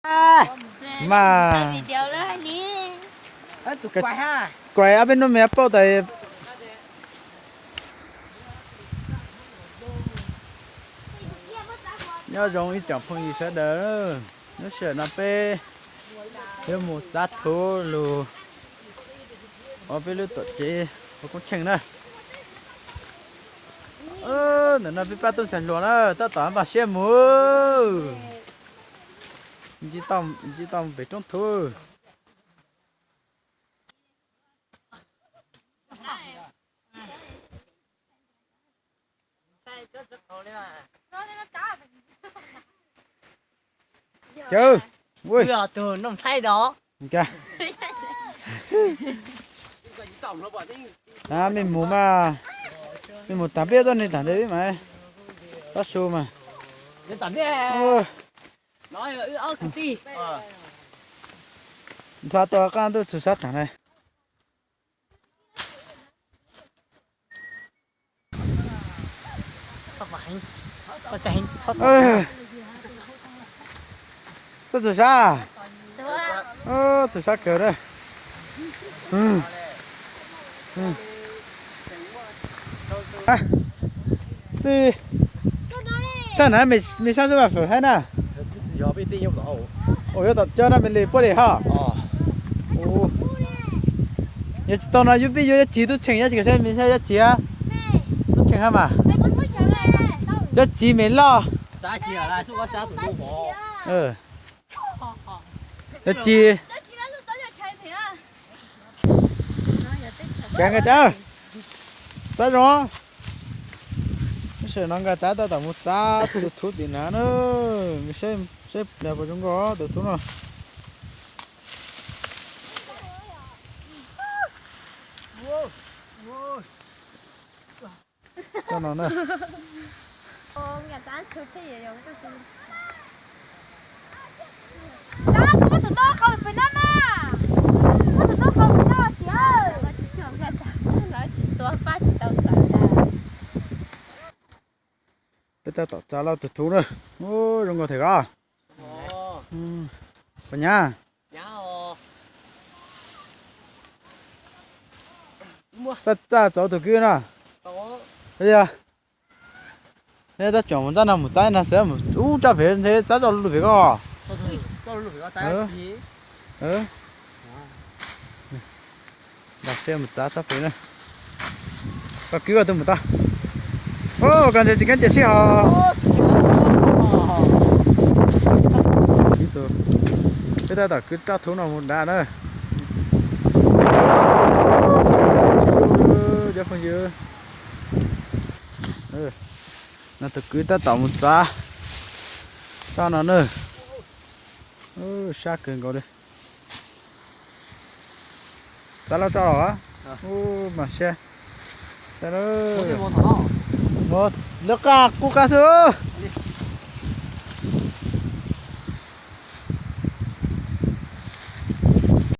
Mas kuaim ob peb hnub me paub tas. Nyob zoo ib tsoom phooj ywg sawv daws, lub sij hawm no peb yuav mus txav thuv lug ua peb lub tuam tsev ua koob tsheej na. Ntawm no peb pab tub ntxhais hluas na, tab tom npaj siab mus. Ntsib tau pem roob thuv. Caw, tus noog thaib do. Mej mus mas, mej mus taag peb tuaj, nej taag ntawd mas, tab su mas. Ntxhua tua qaab tuaj txug sab taag na. Tuaj txug sab, txug sab kawg na. Sab na, mej sab xwb mas fawm haib na. Ua yuav tom coj na, mej le puab le hab. Yog tsis tau no yus peb yuav Yaj Txiv tub tsheej, Yaj Txiv, mej sab Yaj Txiv tub tsheej hab mas. Yaj Txiv mej loj. Yaj Txiv, Nkaj Tsav, txav zoo. Lub sij hawm no Nkaj Tsav tab tom mus txav tus thuv tim nav na. Saib plag puas zoo nkauj tus thuv no. Coj no na. Peb tab tom txav lawm tus thuv na. Ub, zoo nkauj thiab os. Puas nyab? Txav txav txav tus kwj no. Yog nej tab tsoom mus ntab no mus txav na, sawv mus ub tsob pem ntshe txav tau lub pem ko. Nrog seb mus txav tsob pem na. Koj kwv ua tus mus tau. Koj ntshe tsis kheev cia sib hos. Peb tab tom kwv tsob thuv no mus nrad na. Cov phooj ywg, no tus kwv tab tom mus txav tsob no na. Sab kawg nkaus li. Txav loj tsob los, ub mas sab. Lawv qaj qub qab xwb.